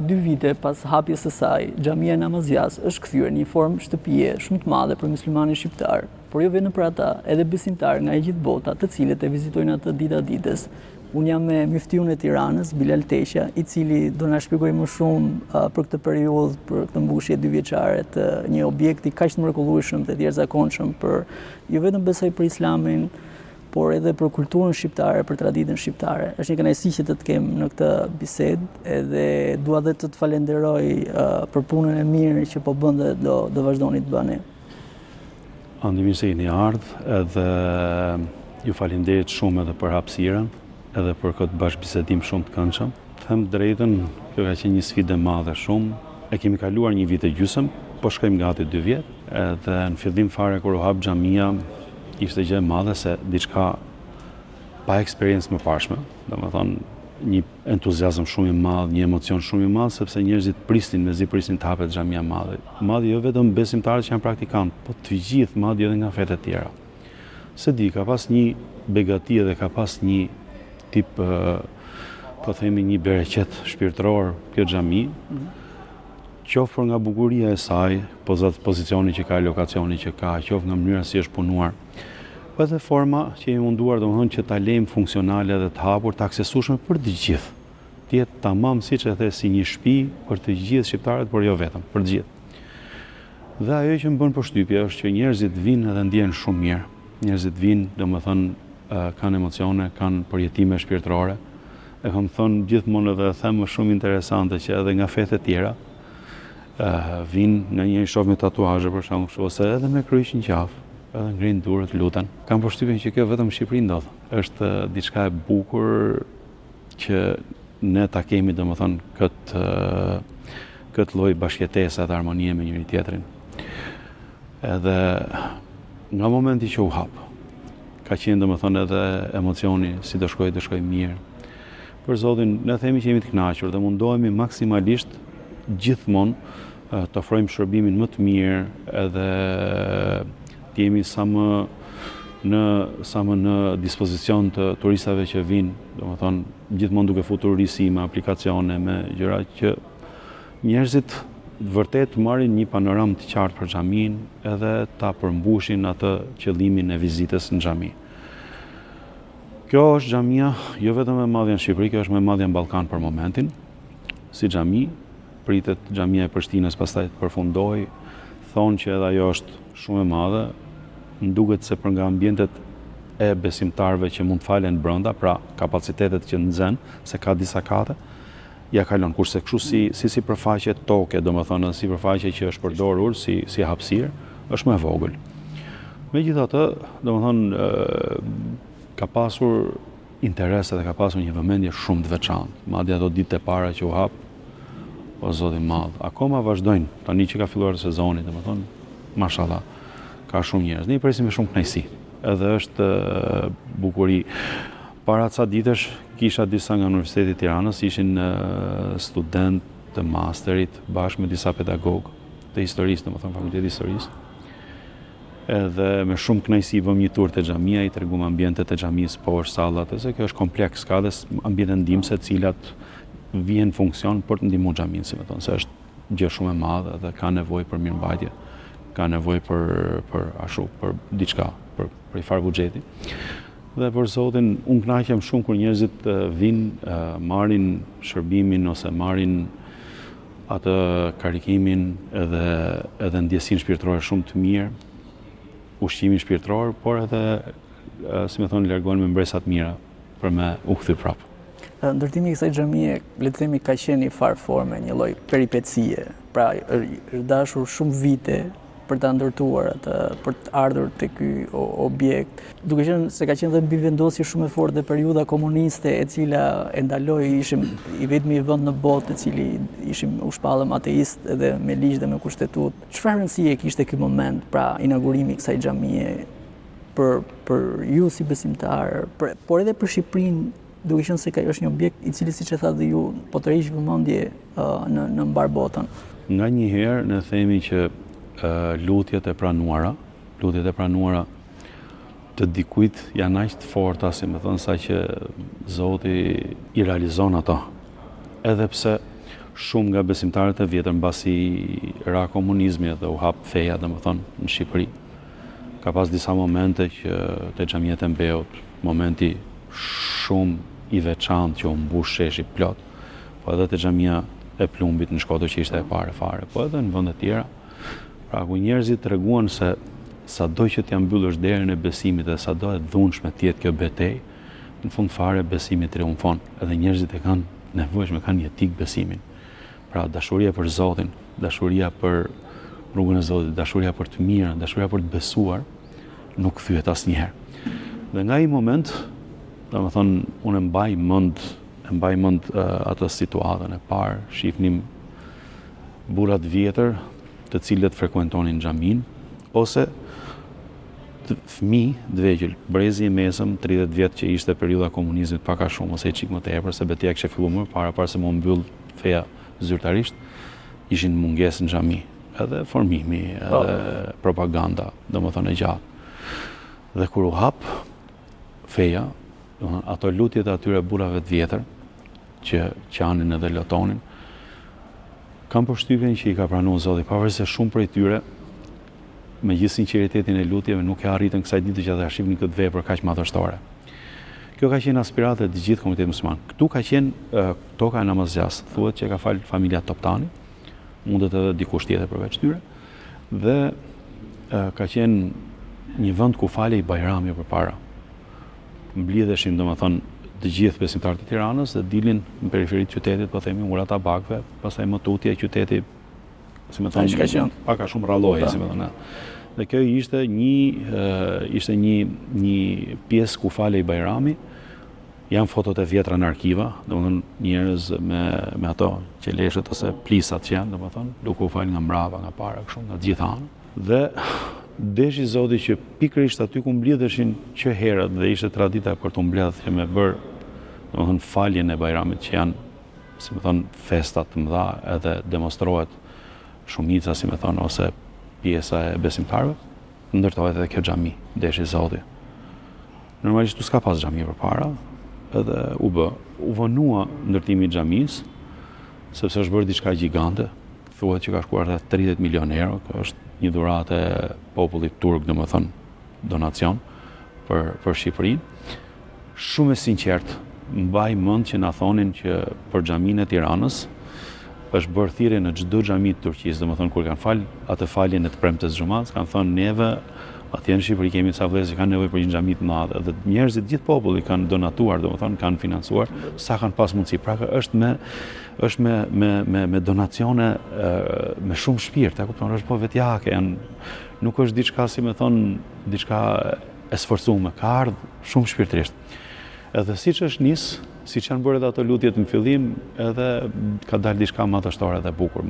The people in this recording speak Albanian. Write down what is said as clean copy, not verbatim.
Dy vite pas hapjes së saj, xhamia e Namazjasë është kthyer në një formë shtëpie shumë të madhe për myslimanin shqiptar, por jo vetëm për ata, edhe besimtarë nga e gjithë bota, të cilët e vizitojnë atë dita ditës. Unë jam me myftiun e Tiranës, Bilal Teqja, i cili do na shpjegojë më shumë për këtë periudhë, për këtë mbushje dyvjeçare të një objekti kaq të mrekullueshëm dhe të jashtëzakonshëm për jo vetëm besoj për Islamin, por edhe për kulturën shqiptare, për traditën shqiptare. Është një kënaqësi që të të kem në këtë bisedë, edhe dua dhe të të falenderoj për punën e mirë që po bën dhe do do vazhdoni të bëni. Andi, mirë se keni ardhë, edhe ju faleminderit shumë edhe për hapësirën, edhe për këtë bashkëbisedim shumë të këndshëm. Të them të drejtën, kjo ka qenë një sfidë e madhe shumë. E kemi kaluar një vit e gjysmë, po shkojmë gati dy vjet. Edhe në fillim fare kur u hap xhamia, ishte gjë e madhe se diçka pa eksperiencë të mëparshme, domethënë një entuziazëm shumë i madh, një emocion shumë i madh sepse njerëzit prisnin, mezi prisnin të hapet xhamia e madhe. Madje jo vetëm besimtarët që janë praktikantë, po të gjithë, madje edhe nga fetë e tjera. S'e di, ka pas një begati edhe ka pas një tip, po themi një bereqet shpirtëror kjo xhami, mhm. qoftë për nga bukuria e saj, pozicioni që ka, lokacioni që ka, qoftë nga mënyra si është punuar, po edhe forma që jemi munduar, domethënë që ta lejmë funksionale dhe të hapur, të aksesueshme për të gjithë. Të jetë tamam siç e the si një shtëpi për të gjithë shqiptarët, por jo vetëm, për të gjithë. Dhe ajo që më bën përshtypje është që njerëzit vijnë edhe ndjehen shumë mirë. Njerëzit vijnë, domethënë, kanë emocione, kanë përjetime shpirtërore. E kam thënë gjithmonë edhe e them është shumë interesante që edhe nga fetë e tjera, vijnë, nganjëherë i shoh me tatuazhe për shembull kështu ose edhe me kryq në qafë, edhe ngrijnë duart, luten. Kam përshtypjen që kjo vetëm në Shqipëri ndodh. Është diçka e bukur që ne ta kemi domethënë këtë këtë lloj bashkëjetese dhe harmonie me njëri tjetrin. Edhe nga momenti që u hap, ka qenë domethënë edhe emocioni si do shkojë, do shkojë mirë. Për Zotin, ne themi që jemi të kënaqur dhe mundohemi maksimalisht gjithmonë të ofrojmë shërbimin më të mirë edhe të jemi sa më në sa më në dispozicion të turistave që vijnë, domethënë gjithmonë duke futur risi me aplikacione, me gjëra që njerëzit vërtet marrin një panoramë të qartë për xhaminë edhe ta përmbushin atë qëllimin e vizitës në xhami. Kjo është xhamia jo vetëm më e madhja në Shqipëri, kjo është më e madhja në Ballkan për momentin. Si xhami, pritet xhamia e Prishtinës pastaj të përfundojë. Thonë që edhe ajo është shumë e madhe. Më duket se për nga ambientet e besimtarëve që mund të falen brenda, pra kapacitetet që nxen, se ka disa kate, ia kalon. Kurse kështu si si sipërfaqe toke, domethënë sipërfaqe që është përdorur si si hapësirë, është më e vogël. Megjithatë, domethënë ka pasur interes edhe ka pasur një vëmendje shumë të veçantë. Madje ato ditët e para që u hap, o Zot i madh, akoma vazhdojnë, tani që ka filluar sezoni, domethënë, mashallah, ka shumë njerëz. Ne i presim me shumë kënaqësi. Edhe është bukuri. Para ca ditësh kisha disa nga Universiteti i Tiranës, ishin studentë të masterit bashkë me disa pedagogë të historisë, domethënë Fakulteti i Historisë. Edhe me shumë kënaqësi bëmë një tur te xhamia, i treguam ambientet e xhamisë, poshtë sallat, se kjo është kompleks, ka edhe ambiente ndihmëse të cilat vihen në funksion për të ndihmuar xhaminë, si me thënë, se është gjë shumë e madhe dhe ka nevojë për mirëmbajtje, ka nevojë për për ashtu, për diçka, për për një farë buxheti. Dhe për Zotin, unë kënaqem shumë kur njerëzit vijnë, marrin shërbimin ose marrin atë karikimin edhe edhe ndjesinë shpirtërore shumë të mirë, ushqimin shpirtëror, por edhe si me thënë largohen me mbresa të mira për me u kthy prapë. Ndërtimi i kësaj xhamie, le të themi, ka qenë një farë forme, një lloj peripecie. Pra, është dashur shumë vite për ta ndërtuar atë, për të ardhur te ky objekt. Duke qenë se ka qenë dhe mbivendosje shumë e fortë dhe periudha komuniste e cila e ndaloi, ishim i vetmi vend në botë i cili ishim u shpallëm ateist edhe me ligj dhe me kushtetutë. Çfarë rëndësie kishte ky moment, pra inaugurimi i kësaj xhamie për për ju si besimtar, për, por edhe për Shqipërinë duke qenë se ka është një objekt i cili siç e thatë dhe ju po tërheq vëmendje në në mbarë botën. Nganjëherë ne themi që lutjet e pranuara, lutjet e pranuara të dikujt janë aq të forta, si me thënë, sa që Zoti i realizon ato. Edhe pse Shumë nga besimtarët e vjetër mbasi ra komunizmi edhe u hap feja, domethënë, në Shqipëri, ka pas disa momente që te xhamia e Beut, momenti shumë i veçantë që u mbush sheshi plot, po edhe te xhamia e Plumbit në Shkodër që ishte e para fare, po edhe në vende tjera. Pra ku njerëzit treguan se sado që t'ia mbyllësh derën e besimit dhe sado e dhunshme të jetë kjo betejë, në fund fare besimi triumfon, edhe njerëzit e kanë nevojshme, kanë jetik besimin. Pra dashuria për Zotin, dashuria për rrugën e Zotit, dashuria për të mirën, dashuria për të besuar, nuk thyhet asnjëherë. Dhe nga ai moment, domethënë, unë e mbaj mend, e mbaj mend atë situatën e parë, shifnim burra të vjetër, të cilët frekuentonin xhaminë, ose fëmijë të vegjël, brezi i mesëm, 30 vjet që ishte periudha e komunizmit pak a shumë ose i çik më tepër, se beteja kishte filluar më parë, para se m'u mbyll feja zyrtarisht, ishin në mungesë në xhami, edhe formimi, edhe po. propaganda, domethënë e gjatë. Dhe kur u hap feja, domethënë ato lutjet e atyre burrave të vjetër që qanin edhe lotonin, kam përshtypjen që i ka pranuar Zoti, pavarësisht se shumë prej tyre me gjithë sinqeritetin e lutjeve nuk e arritën kësaj dite që ta shihnin këtë vepër kaq madhështore. Kjo ka qenë aspiratë e të gjithë komunitetit musliman. Këtu ka qenë toka e Namazgjasë, thuhet që e ka falë familja Toptani, mundet edhe dikush tjetër përveç tyre, dhe ka qenë një vend ku falej Bajrami përpara. Mblidheshin, domethënë, të gjithë besimtarët e Tiranës dhe dilnin në periferi të qytetit, po themi ura Tabakëve, pastaj më tutje qyteti si me thënë, ka qenë pak a shumë rrallohej, si me thënë. Dhe kjo ishte një ishte një një pjesë ku falej Bajrami. Janë fotot e vjetra në arkiva, domethënë njerëz me me ato qeleshet ose plisat që janë, domethënë, duke u fal nga mbrapa, nga para, kështu nga të gjitha anët. Dhe deshi Zoti që pikërisht aty ku mblidheshin që herët dhe ishte tradita për t'u mbledhë që me bërë, domethënë faljen e Bajramit që janë si me thënë, festa të mëdha edhe demonstrohet shumica, si me thënë, ose pjesa e besimtarëve, ndërtohet edhe kjo xhami, deshi Zoti. Normalisht këtu s'ka pas xhami përpara, edhe u bë. U vonua ndërtimi i xhamisë, sepse është bërë diçka gjigante, thuhet që ka shkuar rreth 30 milion euro, kjo është një dhuratë e popullit turk, domethënë, donacion për, për Shqipërinë. Shumë e sinqertë, mbaj mend që na thonin që për xhaminë e Tiranës është bërë thirrje në çdo xhami të Turqisë, domethënë kur kanë fal atë faljen e të premtes xhumasë, kanë thënë neve atje në Shqipëri kemi ca vëllezër që kanë nevojë për një xhami të madhe dhe njerëzit gjithë populli kanë donatuar, domethënë kanë financuar sa kanë pas mundësi. Pra është me është me me me me donacione me shumë shpirt, e kupton, është po vetjake, janë nuk është diçka si me thënë diçka e sforcume, ka ardhë shumë shpirtërisht. Edhe siç është nis, siç janë bërë edhe ato lutjet në fillim, edhe ka dalë diçka madhështore dhe bukur.